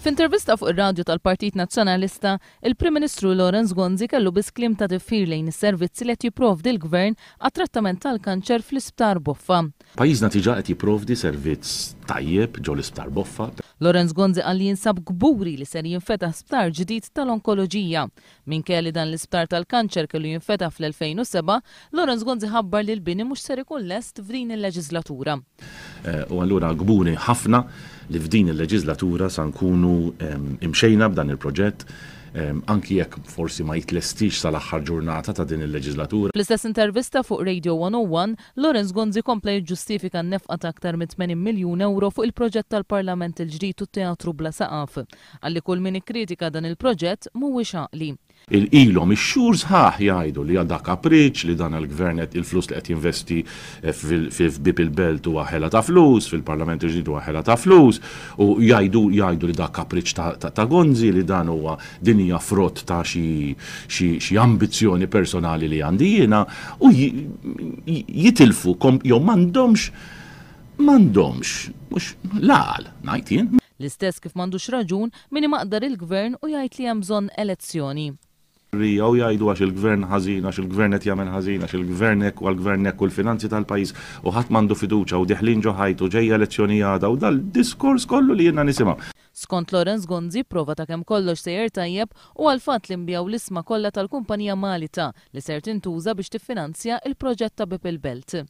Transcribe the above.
F'intervista fuq ir-radju tal-Partit Nazzjonalista, il-Prim Ministru Lawrence Gonzi kellu biss kliem ta' tifħir lejn is-servizzi li qed jipprovdi l-Gvern għat-trattament tal-kanċer fl-Isptar Boffa. Pajjiżna diġà qed jipprovdi servizz tajjeb ġo l-Isptar Boffa. Lawrence Gonzi qal li jinsab kburi li ser jinfetaħ sptar ġdid tal-onkoloġija. Minkejja li dan l-isptar tal-kanċer kellu jinfetaħ fl-2007, Lawrence Gonzi ħabbar li l-bini mhux ser ikun lest f'din il-leġiżlatura. U allura kburi ħafna li f'din il-leġiżlatura sa nkunu imxejna b'dan il-proġett, anki jekk forsi ma jitlestix sal-aħħar ġurnata ta' din il-leġiżlatura. Fl-istess intervista fuq Radio 101, Lawrence Gonzi kompla jiġġustifika n-nefqa ta' aktar minn 80 miljun ewro fuq il-proġett tal-Parlament il-ġdid u t-teatru bla saqaf. Qal li kull min ikkritika dan il-proġett mhuwiex għaqli. Ilhom ix-xhur sħaħ jgħidu li da kapriċċ, li dan il-Gvern qed il-flus li qed jinvesti f'Bieb il-Belt huwa ħela ta' flus, fil-Parlament il-ġdid huwa ħela ta' flus, u jgħidu jgħidu li da kapriċċ ta' Gonzi, li dan huwa din hija frott ta' xi xi ambizzjoni personali li għandi jiena, u jitilfu jew m'għandhomx m'għandhomx mhux l-għaqal ngħid jien. L-istess kif m'għandux raġun min imaqdar il-Gvern u jgħid li hemm bżonn elezzjoni. Rija u jgħidu għax il-Gvern ħażin, għax il-Gvern qed jagħmel ħażin, għax il-Gvern hekk u għall-Gvern hekk u l-finanzi tal-pajjiż u ħadd m'għandu fiduċja u deħlin ġo ħajt u ġejja elezzjoni għada u dal-diskors kollu li ilna nisimgħu. Skont Lawrence Gonzi, prova ta' kemm kollox sejjer tajjeb huwa l-fatt li nbiegħu l-ishma kollha tal-kumpanija Malita li ser tintuża biex tiffinanzja il-proġett ta' Bieb il-Belt.